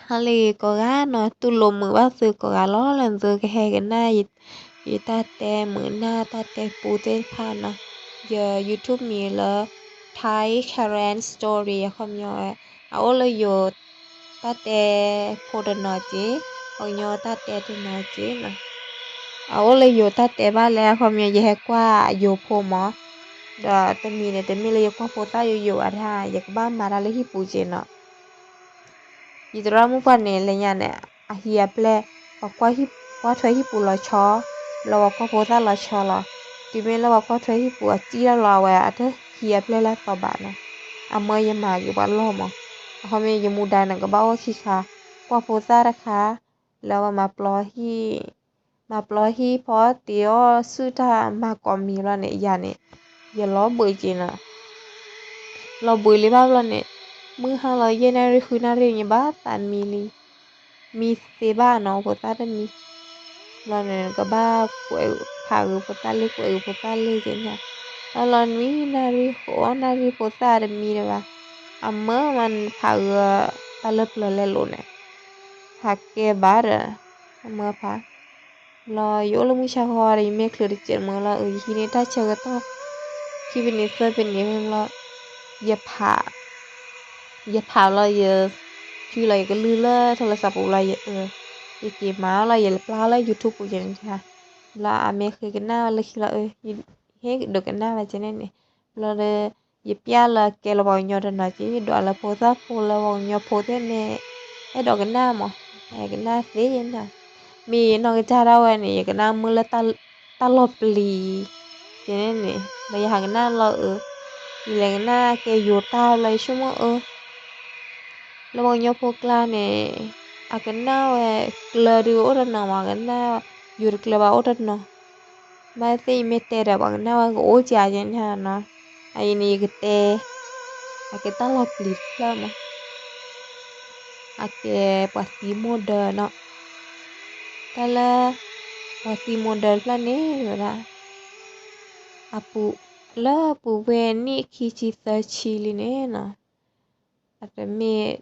ဟါလၢဂ့ၤကိးဂၤနီၤ, တူၢ်လိာ်မုာ်ဘၣ်သုကိးဂၤလီၤ. လၢသုကဟဲကနၣ် ယတၢ်တဲမုာ်နၢ်တၢ်တဲပူသ့ၣ်တဖၣ်နီၤ. ယ YouTube မံၤလၢ Thai Karen Story အခီပညီဝဲ, အအိၣ်လၢယိၤတၢ်တဲဖိတနီၤက့ၤ, ပှၤကညီတၢ်တဲတနီၤက့ၤနီၤ. အအိၣ်လၢယိၤတၢ်တဲဘၣ်လဲၣ် အခီပညီ ယဟဲကွၢ်ယိၤဖိမး, ဒီးတမံၤန့ၣ် တမ့ၢ်လၢယကွၢ်ဖိသၣ်ယိယိဘၣ်ဒၣ်, ယကဘၣ်မၤတၢ်လၢဟံၣ်ပူၤက့ၤနီၤ. ယသရၣ်မုၣ်ပှၢ်န့ၣ် လၢညါန့ၣ် အဟံးအပျဲၢ်, ပှၤကွၢ်ထွဲဟံၣ်ပူၤလီၤဆီ, လၢပှၤကွၢ်ဖိသၣ်လီၤဆီလီၤ. တုၤမ့ၢ်လၢပှၤကွၢ်ထွဲဟံၣ်ပူၤအစံၣ်ထီၣ်လီၤ အဝဲအတဟံးအပျဲၢ်လၢအသီဘၣ်နီၤ. အမၢယမၤက့ၤပှၤလီၢ်မး. အခီပညီ ယမူဒါန့ၣ် ကဘၣ်အိၣ်ခံခါ, ကွၢ်ဖိသၣ်တခါ, လၢပှၤမၤပျီဟံၣ် မၤပျီဟံၣ်ဖီတ့ၢ်အီၣ်ဆူၣ်တၢ်မၤကိးမံၤဘျီန့ၣ် ယၤန့ၣ် ယလီၤဘှံးက့ၤနီၤ. လီၤဘှံးလံဘၣ်ဘျီန့ၣ်, မုၢ်ဟါလီၤယဲၢ်နၣ်ရံၣ်ဃုနၣ်ရံၣ် ယဘၣ်သးမံလံ, မံသ့ဘၣ်နီၤ ဖိသၣ်တမံ. ဘျီန့ၣ် ကဘၣ်ကွဲးဖးဂ့ၤဖိသၣ်လ့ ကွဲးဂ့ၤဖိသၣ်လ့က့ၤန့ၣ်, လီၤလီၤနွံနၣ်ရံၣ်ဃုနၣ်ရံၣ်ဖိသၣ်တမံဒံးဘၣ်. အမၢမၤဖးဂ့ၤတၢ်လၢပျၢၤလဲၤလိၤန့ၣ်, ဖးကဲဘၣ်ဒီး အမၢဖး ဘျီယအိၣ်လၢမုၢ်ဆါဃီဒီး ယမ့ၢ်ချုးတစဲးမုၢ်လီၤ, ယဟံးန့ၢ်တၢ်ဆၢကတီၢ် ခံပနံးသၢပနံးမ့ၢ်ဘျီ, ယဖး, ယဖးလီၤ ယ ဖုလီၤယကလုၢ်လၢထီလၢသးပူၤလီၤ, ယက့ၤမၤအီၤလီၤ ယပျၢ်အီၤလၢ YouTube ပူၤကန့ၣ်, ဘျီအမ့ၢ်ဃ့ကနၣ်လၢခံလီၤ, ဟ့ၣ်ဒိးကနၣ်ဘၣ်ကန့ၣ်န့ၣ်, ဘျီဒီး ယပျၢ်လၢကဲလၢပှၤကညီတနီၤက့ၤ, ယဒွးလၢဖိသၣ်ဖိလၢပှၤကညီဖိသ့ၣ်မ့ၢ် အဲၣ်ဒိးကနၣ်မး, အဲၣ်ကနၣ်သ့နီၤ. မ့ၢ်ယနီၢ်ကစၢ်ဒၣ်ဝဲန့ၣ် ယကနၣ်မုာ်လၢတၢ်လီၤပျံၤ, ကန့ၣ်န့ၣ် လၢယဟးကနၣ်လီၤအၢ, ယလဲၤကနၣ်ကဲယိၤတၢ်ဘျီ ယဆိကမိၣ်အၢ လၢပှၤကညီဖိကျါန့ၣ် အကနၣ်ဝဲကျၢၤဒုးအိၣ်တနီၤမး, ကနၣ်ယိၤတကျၢၤဘၣ်အိၣ်တနီၤ, ဘၣ်သ့ၣ်အံၤမ့ၢ်တဲဒီး ပှၤကနၣ်ဝဲကအိၣ်ကန့ၣ်နီၤ. အအံၤန့ၣ် ယကတဲ အကဲတၢ်လီၤပျံၤတဖျၢၣ်မး, အကဲပှၤသံမိၢ်ဒၢနီၤ. တၢ်လၢ ပှၤသံမိၢ်ဒၢတဖျၢၣ်န့ၣ်ဝဲဒၣ် အပူၤ လၢပူၤဝဲနံၣ်ခံဆံသၢဆံလံန့ၣ်နီၤ, အတမ့ၢ်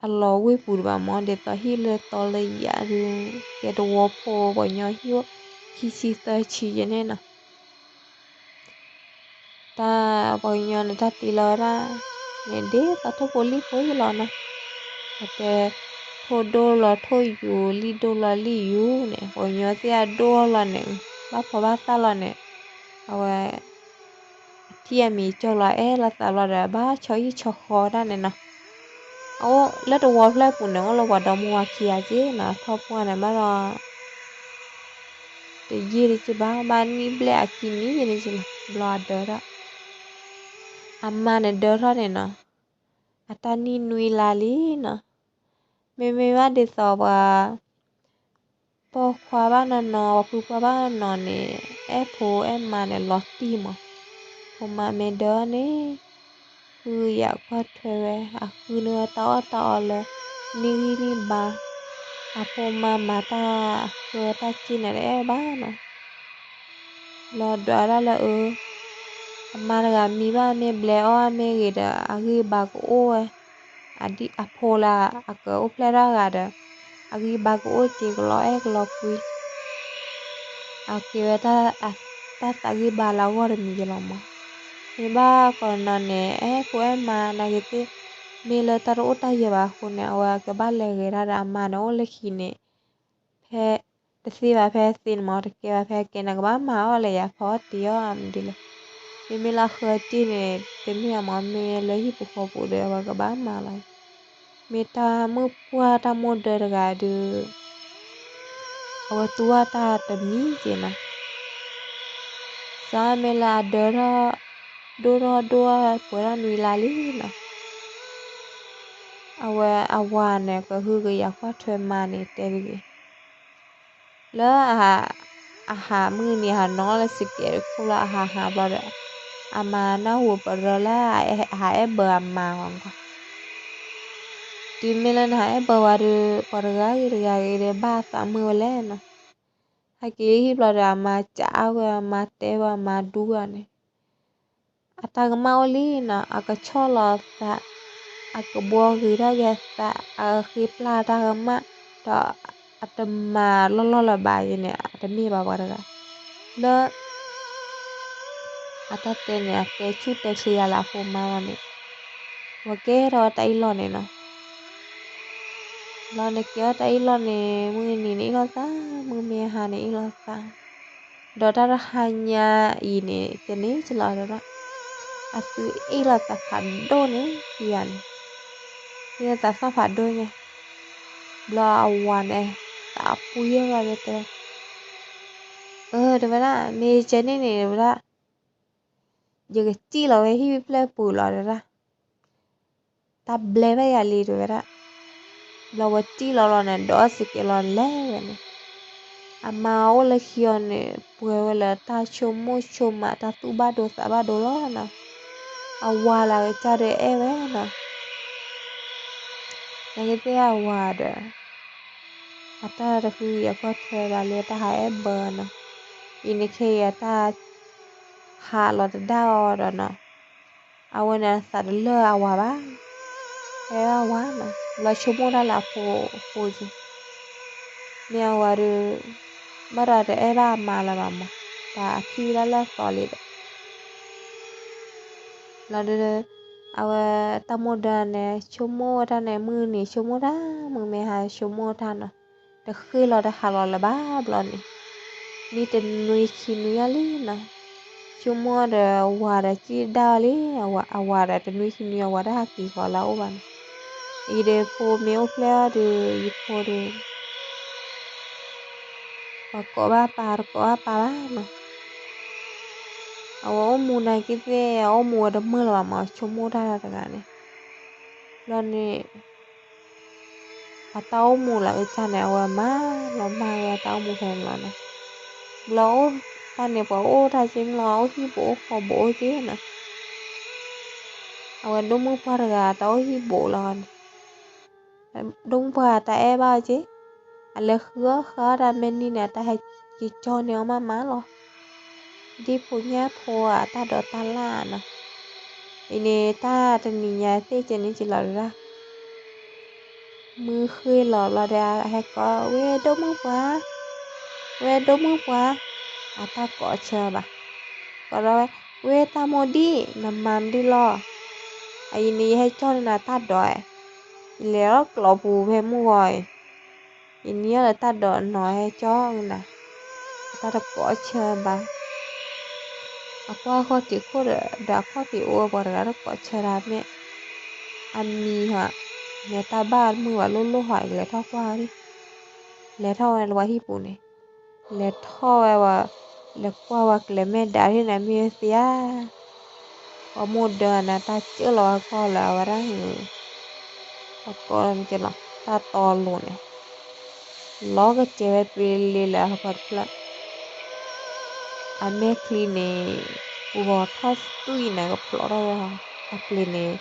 အလီၤဝ့ၢ်ပူၤတဘၣ်မး, ဒ်သိးဟံၣ်လၢတီလၢယာ်ဒုး ကဲတဝီဖိပှၤကညီဟံၣ်အိၣ် ခံဆံသၢဆံယဲန့ၣ်နီၤ. တၢ်ပှၤကညီန့ၣ် တၢ်တ့လီၤဝဲဒၣ်န့ၣ် ဒ်သိးထိၣ်ဖိလံၣ်ဖိအံၤလီၤနီၤ. အတဲ ထိၣ်ဒိၣ်လီၤထိၣ်ယူၤ လံၣ်ဒိၣ်လီၤလံၣ်ယူၤန့ၣ် ပှၤကညီသ့ၣ်အဒိၣ်လီၤန့ၣ် ဘၣ်ဖှီၣ်ဘၣ်သၣ်လီၤန့ၣ် အဝဲ အထံၣ်အမံၤကၠီလီၤအဲၣ်လီၤသးလီၤဒီး ဘၣ်ဆီဟံၣ်ဆီဃီတၢ်န့ၣ်နီၤ. အအိၣ်လၢတဝီဖျၢၣ်ပူၤန့ၣ် အိၣ်လၢပှၤဒီမါဝၤခံဂၤက့နီၤ, ထီၣ်ပှၢ်န့ၣ်ဘၣ်ဒီး တယံာ်တက့ၢ်ဘၣ်, ဘၣ်နံၣ်ဘျဲၣ်အခံနံၣ်ယဲန့ၣ်က့နီၤ, ဘျီအဒၢထီၣ် အမါန့ၣ်ဒၢထီၣ်န့ၣ်နီၤ, အတၢ်နံၣ်နွံလါလံနီၤ. မ့မ့ၢ်ဘၣ်ဒ်သိးပှၤ ပိာ်ခွါဘၣ်နီၢ်နီၢ် ပှၤဖုပှၢ်ဘၣ်နီၢ်နီၢ်န့ၣ် အဲၣ်ဖိအဲၣ်မါန့ၣ်လီၤတံၢ်မး. ဖိမါမ့ၢ်ဒၢန့ၣ် ဃုယၤကွၢ်ထွဲဝဲ အဃုန့ၢ်ဝဲတၢ်အီၣ်တၢ်အီလၢ နံၣ်ဂံၢ်နံၣ်ဘါ, အဖိမါမၤတၢ်ဃၢတၢ်စ့ၢ်န့ၣ်တအဲၣ်ဘၣ်နီၤ. လီၤဒွးဒၣ်လၢအၢ အမါတဂၤမံဘၣ်မ့ၢ်ဘျဲးအီၣ်မ့ၢ်ဂ့ၤဒီး အဂံၢ်အဘါကအိၣ်ဝဲ, အဒံၣ်အဖိလၢအကအိၣ်ဖျဲၣ်ထီၣ်ဂၤဒီး အဂံၢ်အဘါကအိၣ်က့ၤကလီအဲၣ်ကလီကွံ အကဲဝဲတၢ်သးဂံၢ်ဘါလၢအဂီၢ်တမံၤယလီၤမး. မ့ၢ်ဘၣ်ကိးနီၢ်န့ၣ် အဲၣ်ဖိအဲၣ်မါနာ်က့သ့ၣ် မ့ၢ်လၢတၢ်တအိၣ်တၢ်ယၢၤဘၣ်အဃိန့ၣ် အဝဲကဘၣ်လဲၤဂဲၤဒၣ်ဒီးအမါန့ၣ်အိၣ်လၢခံန့ၣ် ဖဲ တသ့ဘၣ်ဖဲသ့န့ၣ်မး တကဲဘၣ်ဖဲကဲန့ၣ် ကဘၣ်မၤအီၣ်လဲၣ်ယၤ ဖီအီၣ်တ့ၤအီၣ်မနုၤလဲၣ်. မ့မ့ၢ်လၢအဃၢတ့ၢ်န့ၣ် တမ့ၢ်အမး မ့ၢ်လၢဟံၣ်ပူၤဃီပူၤဒီး အဝဲကဘၣ်မၤလီၤ. မ့ၢ်တၢ်မုၣ်ပှၢ်တၢ်မိၢ်ဒၢတဂၤဒီး အဝဲတူၢ်ဘၣ်တၢ်တမံၤက့ၤနီၤ. စးမ့ၢ်လၢအဒၢထီၣ် ဒိၣ်ထီၣ်ဒိၣ်ထီၣ်ပှဲၤထီၣ်နွံလါလံနီၤ. အဝဲအဝၤန့ၣ် ကဟုကယာ်ကွၢ်ထွဲမါန့ၣ်တဲတဂ့ၤ လၢအဟးမုၢ်နံၤ ဟးနီၤလၢစကဲးတခိၣ်လၢအဟးဟးဘျီဒီး အမါနၢ်ဟူပရၢလၢအဟးအဲၣ်ဘၢအမါဝဲမး. တုၤမ့ၢ်လၢနဟးအဲၣ်ဘၢဝဲဒီး ပှၤတဂၤဂ့ၤတဂၤဂ့ၤဒီး ဘၣ်သးမုာ်ဝဲလဲၣ်နီၤ. ဟဲက့ၤဟံၣ်ဘျီဒီး အမါကးဝဲ အမါတဲဝဲ အမါဒူဝဲန့ၣ် အတၢ်ကမၣ်အိၣ်လံနီၤ အကဆီၣ်လီၤသး အကဘှီဂ့ၤထီၣ်က့ၤအသး အဃ့ပျၢ်တၢ်ကမၣ်, ဒီးအတမၤလီၢ်လီၢ်လၢၤဘၣ်ယဲန့ၣ် အတမ့ၢ်ဘၣ်ပှၤတဂၤ လၢ အတၢ်တဲန့ၣ် အတဲဆူၣ်တဲချ့ယၤလၢအဖိမါလီၤန့ၣ်, ဝဲကဲထီၣ်ဝဲတၢ်အ့ၣ်လိာ်န့ၣ်နီၤ. ဘျီန့ၣ်ကဲထီၣ်တၢ်အ့ၣ်လိာ်န့ၣ် မုၢ်နံၤန့ၣ်အ့ၣ်လိာ်သး, မုၢ်မ့ၢ်ဟါန့ၣ်အ့ၣ်လိာ်သး, ဒီးတၢ်တဟါညါအံၤန့ၣ် ကန့ၣ်ကလီၤဒီး အသုအ့ၣ်လိာ်သးဖးဒိၣ်န့ၣ် ယၤန့ၣ်, အ့ၣ်လိာ်သးသီၣ်ဖးဒိၣ်ညါ, ဘျီအဝၤန့ၣ် သးပူၤယဲၢ်ဘျီဒီးတဲ အၢ တဲဝဲဒၣ် မ့ၢ်ကဲန့ၣ်န့ၣ် တဲဝဲဒၣ်, ယကစံၣ်လီၤဝဲဟံၣ်ဖျၢၣ်ပူၤလီၤတဲဒၣ်, တၢ်ဘျဲဘၣ်ယၤလံတဲဝဲဒၣ်. ဘျီဝဲစံၣ်လီၤလီၤန့ၣ် ဒိးစ့ၢ်ကဲၤလီၤလဲၤဝဲန့ၣ်, အမါအိၣ်လၢခံအီၤန့ၣ် ပှဲၤဝဲလၢတၢ်ဆိကမိၣ်ဆိကမး တၢ်သူၣ်ဘၣ်ဒိသးဘၣ်ဒိလီၤနီၤ. အဝၤလၢအကစၢ်ဒီးအဲၣ်ဝဲနီၤ. နာ်က့သ့ၣ်အဝၤဒီး အတၢ်တဃုအံၤအကီၢ်ထွဲဘၣ်လၢတၢ်ဟးအဲၣ်ဘၢနီၤ. အံၤန့ၣ်ခဲအံၤအတၢ် ဟးလီၤတဒါအီၤဒီးနီၤ, အဝဲန့ၣ်သးတလၢာ်အဝၤဘၣ်, အဲၣ်ဘၣ်ဝၤနီၤ, လီၤဆိကမိၣ်တၢ်လၢအဖိအဃိက့ၤ, မ့ၢ်အဝၤဒီး ဘၣ်ဒီးတအဲၣ်ဘၣ်အမါလၢၤဘၣ်မး, တၢ်အထံၣ်ဝဲဒၣ်လၢအသီလံဒီး လီၤဒုး အဝဲတၢ်မိၢ်ဒၢန့ၣ် ဆိကမိၣ်ဝဲတၢ်န့ၣ် မုၢ်နံၤဆိကမိၣ်တၢ် မုၢ်မ့ၢ်ဟါဆိကမိၣ်တၢ်နီၤ, တဃ့ၢ်လီၤတဟးလီၤလၢၤဘၣ်ဘျီန့ၣ်, မ့ၢ်တနွံခံနွံအီၤလံနီၤ, ဆိကမိၣ်ဒီးဝၤဒီးစံၣ်ဒၣ်အီၤလံ, အဝၤဒီးတနွံခံနွံအဝၤတဟးက့ၤဃီၤလၢအအိၣ်ဘၣ်နီၤ, အံၤဒီးဖိမ့ၢ်အိၣ်ဖျဲၣ်အီၤဒီး ယဖိဒီး ပှၤကိးဘၣ်ပၢ်တကိးဘၣ်ပၢ်ဘၣ်နီၤ, အဝဲအိၣ်မူနာ်က့သ့ၣ် အအိၣ်မူဝဲတမုာ်လၢၤဘၣ်မး ဆိကမိၣ်တၢ်တဂၤန့ၣ်, ဘျီန့ၣ် အတၢ်အိၣ်မူလၢအကစၢ်န့ၣ် အဝဲမၤလီၤမၢ်ဝဲတၢ်အိၣ်မူဖဲန့ၣ်လီၤနီၤ, ဘျီအိၣ်တၢ်န့ၣ် ပှၤအိၣ်တၢ်က့မ့ၢ်လီၤ အိၣ်ဟံၣ်ဘူးအိၣ်ဃီဘူးအိၣ်က့နီၤ, အဝဲဒိၣ်မုၢ်ပှၢ်တဂၤ တၢ်အိၣ်ဟံၣ်ဘူးလီၤန့ၣ် ဒိၣ်မုၢ်ပှၢ်တၢ်အဲၣ်ဘၣ်အီၤက့, အလဲၤဃုအီၣ်ဃုအီၣ်တၢ်မဲာ်နံၤန့ၣ် အတၢ်ဟဲက့ၤကၠီန့ၢ်အီၤမးမးလီၤ, ဒ်ဖိညၣ်ဖိအတၢ်ဒိးတၢ်လၢ်နီၤ, အံၤန့ၣ်တၢ်တနံၤညါသ့ၣ်ကဲန့ၣ်က့လီၤဒၣ်, မုၢ်ဃ့ၢ်လီၤဘျီဒီး အဟဲကိး ဝဲဒိၣ်မုၢ်ပှၢ်, ဝဲဒိၣ်မုၢ်ပှၢ်, အတၢ်ကိးဆၢဘၣ်, ကိးဒီးဝဲ, ဝဲတၢ်မိၢ်ဒံၣ် နမၤမနုၤလီၤ, အအံၤန့ၣ် ယဟဲကၠီန့ၢ်နၤတၢ်ဒိး, ယလဲၤလီၤကျိးပူၤဖဲမုၢ်ဂီၤအံၤ, ယနံၤအီၤလၢတၢ်ဒိးနီၤ ဟဲကၠီနၤ, အတၢ်တကိးဆၢဘၣ်, အကွၢ်ခီၣ်ထံးခိၣ်ဒီး ဒီးအခီၣ်ထံးအိၣ်ဝဲပှၤတဂၤတကိးဆၢတၢ်မ့ၢ်, အမံၤဟီ, မ့ၢ်တၢ်ဘၣ်မုာ်ဘၣ်လိၣ်လိၣ်ဟီ လဲၤထီၣ်ကွၢ်ဒံး, လဲၤထီၣ်ဝဲလၢပှၤဟံၣ်ပူၤန့ၣ်, လဲၤထီၣ်ဝဲဝဲ, လဲၤကွၢ်ဝဲကျဲမဲာ်ဒါဒ်န့ၣ် မ့ၢ်သ့ဧါ, ပှၤမိၢ်ဒၢန့ၣ် တၢ်ကၢၢ်လီၤဝဲကီၢ်လၢအဝဲဒၣ်, ပှၤကိးလီၤမ့ၢ်က့လီၤ တၢ်တီလိၤန့ၣ် လီၤကစဲးဝဲပျ့ၤလံလၢအပှၤတဖျၢၣ်, အမဲာ်ချံန့ၣ် ပူၤဂီၤထီၣ်သွံၣ်န့ၣ် ကဖျိးထီၣ်ဝဲ, အပျ့ၤန့ၣ် လ့ၣ်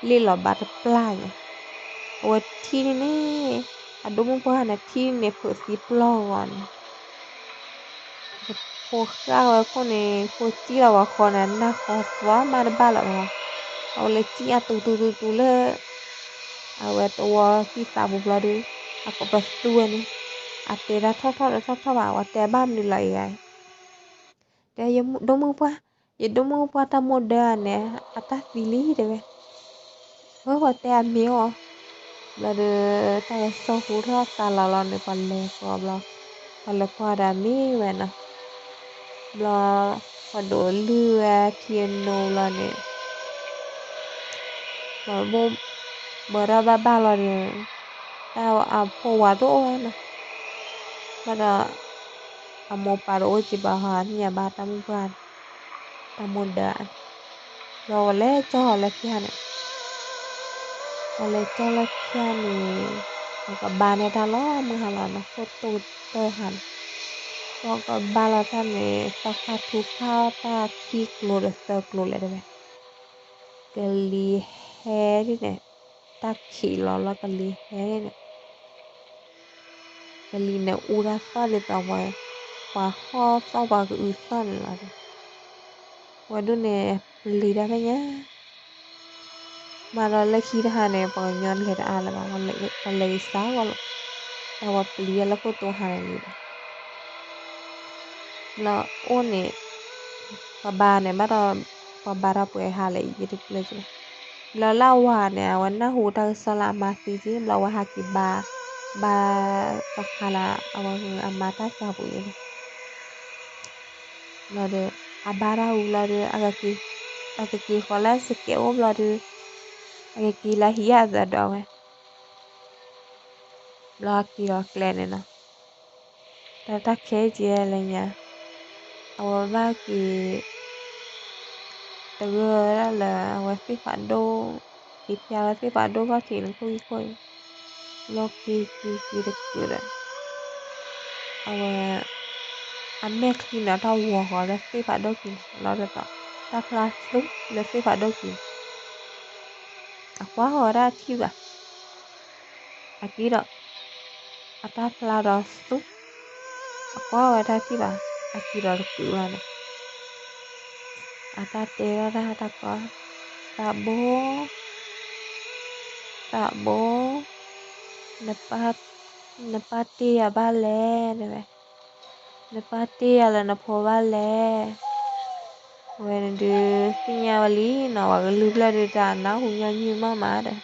လီၤဘၣ်တပျၢ်ညါ, အဝဲထံၣ်န့ၣ်န့ၣ်, အဒိၣ်မုၣ်ပှၢ်န့ၣ်ထံၣ်န့ၣ် ဖုးသံပျီၢ်ဂီၤန့ၣ် ဖိဃၣ်ဝဲခိၣ်န့ၣ် ဖိစံၣ်လီၤဝဲဃီန့ၣ် နၢ်ဃီသွါမးတဘၣ်လၢၤဘၣ်, အဝဲလဲၤစံၣ်အတူတူတူတူလၢ အဝဲသဝီသံၣ်သးပူၤဘျီဒီး အကိးပသူဝဲန့ၣ်, အတဲဒၣ်ထီၣ်ထီၣ်ဒီးထီၣ်ထီၣ်ဘၣ် ဝဲတဲဘၣ်မနုၤလီၤအံၤဂၤ, တဲယဒိၣ်မုၣ်ပှၢ်, ယဒိၣ်မုၣ်ပှၢ်တၢ်မိၢ်ဒၢန့ၣ် အတၢ်သံလံတဲဝဲ, ဝဲပှၤတဲအမ့ၢ်အီၤ, ဘျီဒီး တၢ်ဂဲၤဆၢထၢၣ်ဟူထီၣ်သါလီၤလီၤန့ၣ် ပှၤလဲၤဃီဘျီ, ပှၤလဲၤကွၢ်ဒီးအမ့ၢ်ဝဲနီၤ, ဘျီ ပှၤဒိးလုၢ်ဝဲထံအနိဘျီန့ၣ် ပှၤဘၣ်ဘၣ်လီၤဒီး တၢ်အဖိဝၤတအိၣ်ဝဲနီၤ, ဘၣ်ဒီး အမိၢ်ပၢ်တအိၣ်က့ဘၣ်ဟီ မ့ၢ်အဘၣ်တၢ်မုၣ်ပှၢ်န့ၣ်, တၢ်မိၢ်ဒၢ, ဘျီဝဲလဲၤကၠီလၢဖၠါန့ၣ်, ဝဲလဲၤကၠီလၢဖၠါန့ၣ်, ပှၤကဘါန့ၢ်တၢ်လီၤမုၢ်ဟါလီၤနီၤ ခိၣ်တိၢ်တၢ်ဟါန့ၣ်, ပှၤကဘါလီၤတၢ်န့ၣ် သီခါထူခါတၢ်ခံကျိၤဒီးသၢကျိၤလဲၣ်တဲဝဲ, ကလံၤဟဲဒ်န့ၣ်, တၢ်ခံးလီၤလီၤကလံၤဟဲဒ်န့ၣ် ကလံၤန့ၣ်အူတၢ်သီၣ်ဒ်သိးဝဲ, ပှၤဟီၣ်သီၣ်ပှၤကအုသီၣ်န့ၣ်လီၤ, ဝဲဒၣ်န့ၣ် ပျံၤတၢ်ဖဲညါ, မၤဒီးလၢခံတဟါန့ၣ် ပှၤကညီလဲၤတအါလၢၤဘၣ်, ပှၤလဲၤဂ့ၤစးဂီၢ်လီၤ, တၢ်ဝဲပျံၤလၢခိၣ်တိဟါန့ၣ်လံဘၣ်. ဘျီအိၣ်န့ၣ် ပှၤဘါန့ၣ် ဘၣ်ဒီး ပှၤဘါတၢ်ပှဲၤဟါလၢအံၤယတကျၢၤက့ၤ, ဘျီလၢအဝၤန့ၣ် အဝဲနၢ်ဟူတၢ်ကစီၣ်လၢအမါသံက့ၤ ဘျီဝဲဟးက့ၤဘါ, ဘါသီခါလၢအဝဲအမါတၢ်ကၢ်ပူၤအံၤန့ၣ် ဘျီဒီး အဘါတၢ်ဝံၤဘျီဒီး အကက့ၤဃီၤလၢစကဲးအိၣ်ဘျီဒီး အကက့ၤလၢဟံးအသးဒီးဝဲ, ဘျီက့ၤဒီးကျဲန့ၣ်နီၤ, တၢ်တၢ်ခဲကဲလဲၣ်ညါ, အဝဲဘၣ်က့ၤ တဂၢၢ်ဝဲဒၣ်လၢအဝဲသ့ၣ်ဖးဒိၣ်, က့ၤဖျါဝဲသ့ၣ်ဖးဒိၣ်ခီၣ်ထံးန့ၣ်ခိၣ်ယံခိၣ်အံၤ, ဘျီက့ၤက့ၤက့ၤတကုာ်ဒီး အဝဲ အမဲာ်ချံန့ၣ် တၢ်ဝီၤဃီၤလၢသ့ၣ်ဖးဒိၣ်က့ၤန့ၣ် လီၤဒ်သိး တၢ်ဖျါသူလၢသ့ၣ်ဖးဒိၣ်က့ၤန့ၣ်, အကွၢ်ဃီၤဝဲဒၣ်ထံၣ်ဘၣ်, အက့ၤဒီး အတၢ်ဖျါဒီးသူ, အကွၢ်ဝဲဒၣ်ထံၣ်ဘၣ်, အက့ၤဒီးတကုာ်လီၤန့ၣ်, အတၢ်တဲထီၣ်တၢ်တၢ်ကီ, သးဘိ, သးဘိ, နပၢ်တ့ၢ်ယၤဘၣ်လဲၣ်, တဲဝဲ, နပၢ်တ့ၢ်ယၤလၢနဖိဘၣ်လဲၣ်, ဝဲန့ၣ်ဒုးသ့ၣ်ညါဝဲလံနီၤ, ပှၤကလုၢ်ဖျၢၣ်ဒုးတၢ်နၢ်ဟူညီနုၢ်မးမးဒီး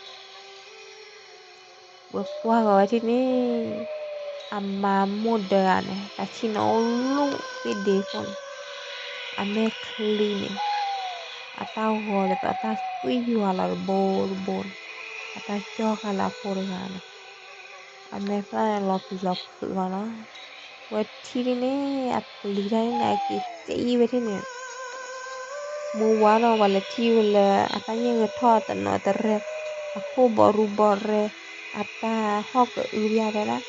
ဝဲကွၢ်ဃီၤဝဲထံၣ်န့ၣ်, အမါမိၢ်ဒၢဂၤန့ၣ် တၢ်ဆ့ၣ်နီၤအိၣ်လူၣ်သ့ၣ်ဒ့ခိၣ်န့ၣ်, အမဲာ်ချံန့ၣ်, အတၢ်ဂီၤဒ်သိးတၢ်သွံၣ်ယွၤလီၤတဘိတဘိန့ၣ်, အတၢ်ကၠီၣ်ဃာ်လၢအဖိတဂၤန့ၣ်, အမဲာ်သၣ်န့ၣ်လီၤပျံၤလီၤဖုးလီၤနီၤ, ဝဲထံၣ်ဒ်န့ၣ် အပျံၤတၢ်န့ၣ် အက့ၤကၠံဝဲထံၣ်န့ၣ် မုၢ်ဝါဒီး ပှၤလဲၤထံၣ်ဝဲလၢ အတၢ်ညၣ်ဂဲၤထီၣ်တနီၤတရဲၣ်, အခိၣ်ဘီရူဘီရဲၣ်, အတၢ်ဟီၣ်ကအုဘၣ်တဲဒၣ်,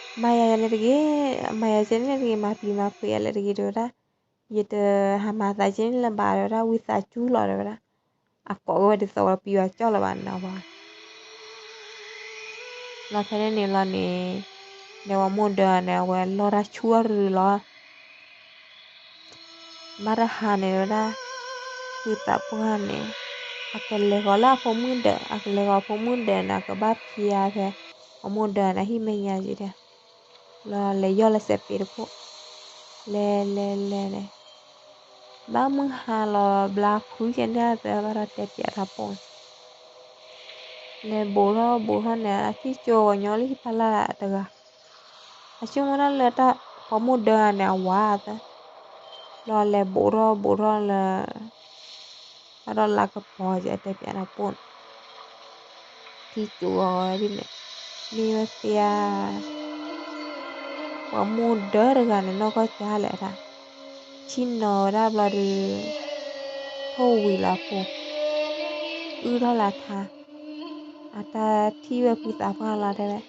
မၤယၤယၤန့ၣ်တဂ့ၤ, မၤယၤယၤန့ၣ်တဂ့ၤ, မၤပျံၤမၤဖုးယၤလၢတဂ့ၤတဲဝဲဒၣ်, ယတဟးမၤသးက့န့ၣ်လၢၤဘၣ်တဲဝဲဒၣ်, ဝံသးစူၤလီၤတဲဝဲဒၣ်, အကိးက့ၤဝဲဒ်သိးဝဲပျံၤဝဲကၠီၣ်လၢၤဘၣ်န့ၣ်ဝဲ လီၤဖဲန့ၣ်န့ၣ်လီၤန့ၣ်, ဒီးပှၤမိၢ်ဒၢန့ၣ် အဝဲလီၢ်တၢ်ဆူၣ်အရူၤလီၤ, ဘၣ်တဟါန့ၣ်ဝဲဒၣ်, ဖုသးပှၢ်န့ၣ်, အကလဲၤဃီၤလၢအဖိမုၣ်ဒၢး, အကလဲၤဃီၤဖိမုၣ်ဒၢးန့ၣ် အကဘၣ်ဖျါဖဲ ပှၤမိၢ်ဒၢန့ၣ်ဟံၣ်မဲာ်ညါက့ၤဒီး, လီၤလဲၤယီၢ်လၢစဲးပ့ၤတခိၣ်, လဲၤလဲၤလဲၤလဲၤ ဘၣ်မုၢ်ဟါလီၤဘျါဖုကဲန့ၣ် အသးဘၣ်ဒီးတဲပၠးတၢ်ပိၢ်န့ၣ်, လဲၤဘူးထီၣ်ဘူးထီၣ်န့ၣ် အထံၣ်ကၠိပှၤကညီလၢဟံၣ်ဖီလာ်တဂၤ, အဆိကမိၣ်ဒၣ်လၢတၢ်ပှၤမိၢ်ဒၢဂၤန့ၣ် အဝၤသၢ, လီၤလဲၤဘူးထီၣ်ဘူးထီၣ်လၢ ဘၣ်ဒီးလၤကပီၤကဲတဲပၠးတၢ်ပိၢ်န့ၣ်, ထံၣ်ကၠိအီၤဝဲဒ်န့ၣ်, မ့ၢ်ဝဲသ့ဧါ ပှၤမိၢ်ဒၢတဂၤန့ၣ် နီၢ်ကီၢ်ကၠါလဲၣ်တၢ်, ဆ့ၣ်နီၤဝဲဒၣ်ဘျီဒီး ထိၣ်ဝံၤလီၤအပူၤ, အုၣ်ထီၣ်လၢထါ, အတၢ်ထံၣ်ဝဲဖုသးပှၢ်လီၤတဲဝဲ,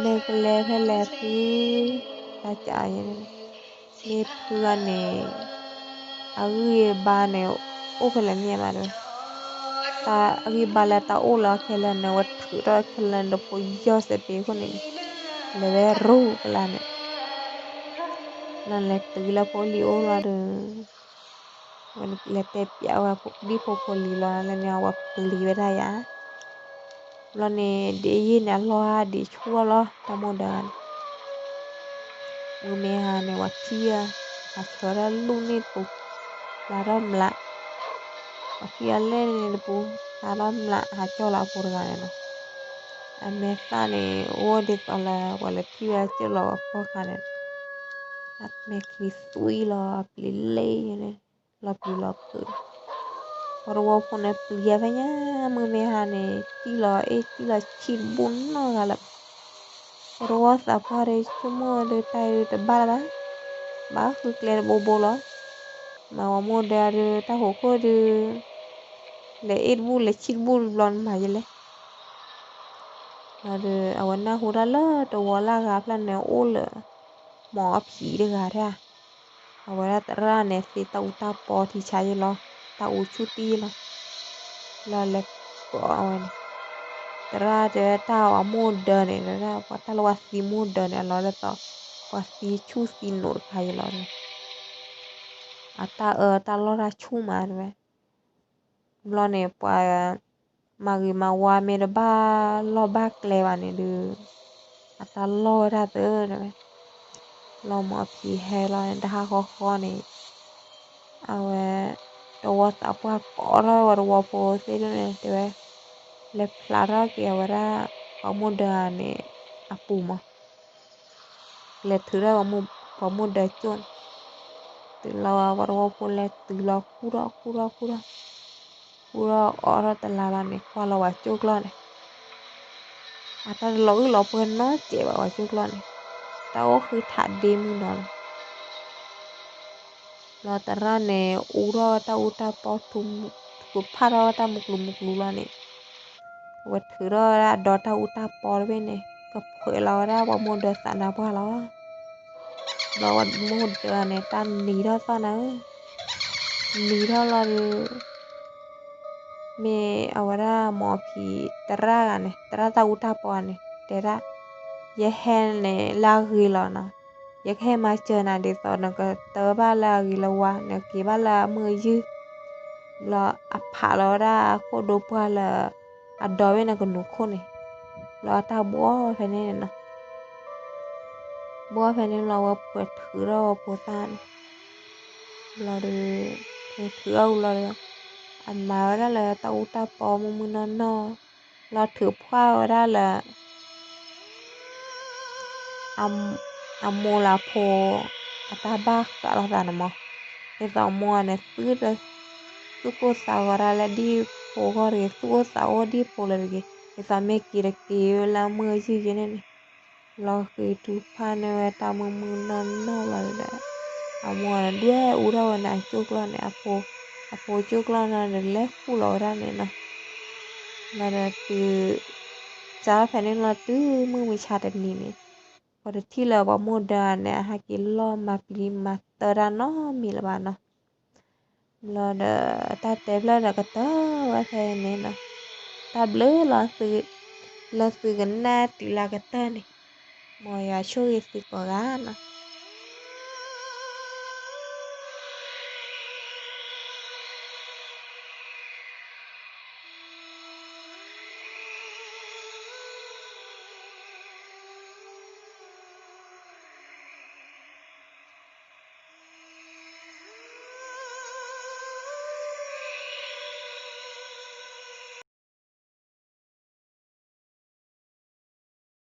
နကလဲၤဖဲလဲၣ်ဖု, တၢ်ကးယဲန့ၣ်, မ့ၢ်ဖုဂၤန့ၣ် အဂံၢ်အဘါန့ၣ် အိၣ်ဖဲလဲၣ်မ့ၢ်ဘၣ်ဒီး, တၢ်အဂံၢ်ဘါလၢတၢ်အိၣ်လၢခဲလၢာ်န့ၣ် ဝဲထုးထီၣ်ခဲလၢာ်န့ၣ် တဖိယီၢ်စဲးပ့ၤခိၣ်န့ၣ်, လဲၤဝဲရူကလါန့ၣ်, လီၤလဲၤတုၤလၢဖိလံၤအိၣ်လီၤဒီး, ဝဲလဲၤတဲပၠးဝဲဒ်ဖိဖိလံၤလီၤ လၢန့ၣ်အဝဲပျံၤဝဲဒၣ်ယၤ ဘျီန့ၣ် ဒ်ယဲၢ်န့ၣ် အလီၢ်ဒ်ဆူၣ်အလီၢ် တၢ်မိၢ်ဒၢဂၤန့ၣ်, မုၢ်မ့ၢ်ဟါန့ၣ် ပှၤထံၣ်အီၤ ဟးဆှၢထီၣ်လူၢ်န့ၣ်တပူၤ, ပျၢ်ထီၣ်မျး, ပှၤထံၣ်အီၤလဲၣ်န့ၣ်တပူၤ, ပျၢ်ထီၣ်မျး ဟးကၠီၣ်လီၤအဖိတဂၤန့ၣ်လီၤ. အမဲာ်သၣ်န့ၣ် အိၣ်ဒ်သိးလၢ ပှၤလဲၤထံၣ်ဝဲကၠိၣ်လီၤဝဲဖီၣ်ခါန့ၣ်, အမဲာ်ချံသွံလီၤ ပျံၤလ့န့ၣ် လီၤပျံၤလီၤဖုး ပှၤတဝီဖိန့ၣ် ပျံၤအဖဲညါ မုၢ်မ့ၢ်ဟါန့ၣ် တံၢ်လီၤအ့ၣ်တံၢ်လီၤဆံၣ်တဘူၣ်နီတဂၤလၢၤဘၣ်. ပှၤတဝီသးပှၢ်ဒီး ဆိကမိၣ်ဒီးတၢ်အံၤတဘၣ်လၢၤဘၣ်, ဘၣ်ဃုကျဲတဘိဘိလီၤ. မၤဝဲမိၢ်ဒၢဒီး တၢ်ဟိးခိၣ်ဒီး လဲၤအ့ၣ်တဘူၣ်လဲၤဆံၣ်တဘူၣ်တဘျီန့ၣ်မၤယလဲၣ်. လီၤဒီး အဝဲနၢ်ဟူတၢ်လၢတဝီလၢအဂၤဖျၢၣ်န့ၣ် အိၣ်လၢ မိၢ်အဖံးတဂၤထဲ အဝဲဒၣ်သရၣ်န့ၣ် သ့တၢ်အူတၢ်ပီထံဆါယလီၤ, တၢ်အူဆူၣ်တံၢ်လီၤ. လီၤလဲၤကိးအဝဲန့ၣ်, သရၣ်တဲဝဲတၢ်ဝၤမိၢ်ဒၢန့ၣ် တၢ်လၢပှၤသံမိၢ်ဒၢန့ၣ် အလီၤဒ်သိး ပှၤသံဆူၣ်သံနိးတခါယလီၤန့ၣ်, အတၢ်အၢတၢ်လီၢ်တၢ်ဆူၣ်မးတဲဝဲ. ဘျီန့ၣ် ပှၤ မၤဂ့ၤမၤဝါမ့ၢ်တဘၣ်လီၢ်ဘၣ်ကျဲဘၣ်န့ၣ်ဒီး အတၢ်လီၢ်ဝဲဒၣ်သၢဝဲ, လီၤမိၢ်အဖံးဟဲလီၤန့ၣ် တဟါဃီဃီန့ၣ် အဝဲ တဝီသးပှၢ်ကိးထီၣ်ဝဲတဝီဖိသ့ၣ်ဒၣ်န့ၣ် တဲဝဲ လဲၤဖျါထီၣ်က့ၤအဝဲဒၣ် ပှၤမိၢ်ဒၢန့ၣ် အပူၤမး လဲၤထုးထီၣ် ပှၤမိၢ်ဒၢကၠိၣ်န့ၣ်, တုၤလီၤဝဲပှၤတဝီဖိလဲၤတုၤလီၤ ကူၣ်ထီၣ်ကူၣ်ထီၣ်ကူၣ်ထီၣ်, ကူၣ်ထီၣ်အိးထီၣ်တလါလီၤန့ၣ် ကွၢ်လီၤပှၤကၠိၣ်ကျီၢ်န့ၣ်, အတၢ်တလီၤအုၣ်လီၤပှဲၤနီတစဲးဘၣ် ပှၤကၠိၣ်ကျီၢ်န့ၣ်, တၢ်အိၣ်ဃုထးဒ့မုၢ်နီၤလီၤ. လီၤသရၣ်န့ၣ် အူထီၣ်ဝဲတၢ်အူတၢ်ပီ, ထုးဖးထီၣ်ဝဲတၢ်မုၢ်ကျိၤမုၢ်ကျိၤလီၤန့ၣ်, အဝဲထုးထီၣ်ဝဲဒၣ်ဒီတၢ်အူတၢ်ပီတဘ့ၣ်န့ၣ် ကဖှဲးလီၤဝဲဒၣ်ပှၤမိၢ်ဒၢသးနါပှၢ်လီၤ. ဘျီပှၤမိၢ်ဒၢန့ၣ် တၢ်နံၤထီၣ်သီၣ်နၤဧၢ, နံၤထီၣ်လီၤဒီး မ့ၢ်အဝဲဒၣ်မိၢ်ဖံးသရၣ်ဂၤန့ၣ် သရၣ်တၢ်အူတၢ်ပီန့ၣ် တဲဒၣ်, ယဟဲန့ၣ်လၢအဂ့ၤလီၤနီၤ, ယကဟဲမၤစၢၤနၤဒ်သိး နကတၢဘၣ်လၢအဂ့ၤလၢဝါ နကက့ၤဘၣ်လၢအမုာ်အယုၢ်, ဘျီအဖးလီၤဝဲဒၣ်ခိၣ်ဒိပှၢ်လၢ အဒိးဝဲန့ၣ်ကနူၤခိၣ်န့ၣ်, ဘျီအတၢ်ဘှီဖဲန့ၣ်န့ၣ်နီၤ ဘှီဖဲန့ၣ်လီၤ ဝဲပှဲၤထုးထီၣ်ဝဲဖိသၣ်န့ၣ်, ဘျီဒီး ထုးထီၣ်ဝံၤလီၤဒီး အမၤဝဲဒၣ်လၢတၢ်အူတၢ်ပီမုၢ်မုၢ်နီၢ်နီၢ်, လီၤထုးဖှၣ်ဝဲဒၣ်လၢ အမိၢ်လၢအဖိ အတၢ်ဘၣ်ဃးလိာ်သးန့ၣ်မး, ဒ်သိးအမိၢ်န့ၣ် သူၣ်ကိၢ်သးဂီၤဒၣ်လၢဒ်ဖိဂီၢ်တဂ့ၤ, သူၣ်အိၣ်သးအိၣ်ဒ်ဖိလၢတဂ့ၤ, ဒ်သိးမ့ၢ်က့ၤတက့ၤဝဲလၢအမုာ်အယုၢ်ယဲန့ၣ်န့ၣ်, လီၤဃ့ထုးဖးန့ၢ်ဝဲတၢ်မုၢ်မုၢ်နီၢ်နီၢ်လီၤဒီး အမိၢ်န့ၣ် ဒွဲၣ်အူထီၣ်ဝဲန့ၣ် အကၠိကျီၢ်န့ၣ်, အဖိကၠိကျီၢ်န့ၣ်ဒီး လဲၤဃူလီၤဝဲဒၣ်န့ၣ်နီၤ, လီၤဒီးတုၤ စးထီၣ်ဖဲန့ၣ်လီၤ တုၤမုၢ်မဆါတနံၤန့ၣ်, ပှၤတထံၣ်လၢပှၤမိၢ်ဒၢန့ၣ် အဟဲက့ၤလီၢ်မၤပျံၤမၤတၢ်တၢ်နီတမံၤလၢၤဘၣ်နီၤ, ဘျီဒီး တၢ်တဲဖျၢၣ်ဒီးကတၢၢ်ဝဲဖဲန့ၣ်နီၤ, တၢ်ဘျုးလီၤ လၢသုကနၣ်တုၤလၢကတၢၢ်န့ၣ်, မ်ယွၤဆိၣ်ဂ့ၤသုကိးဂၤနီၤ.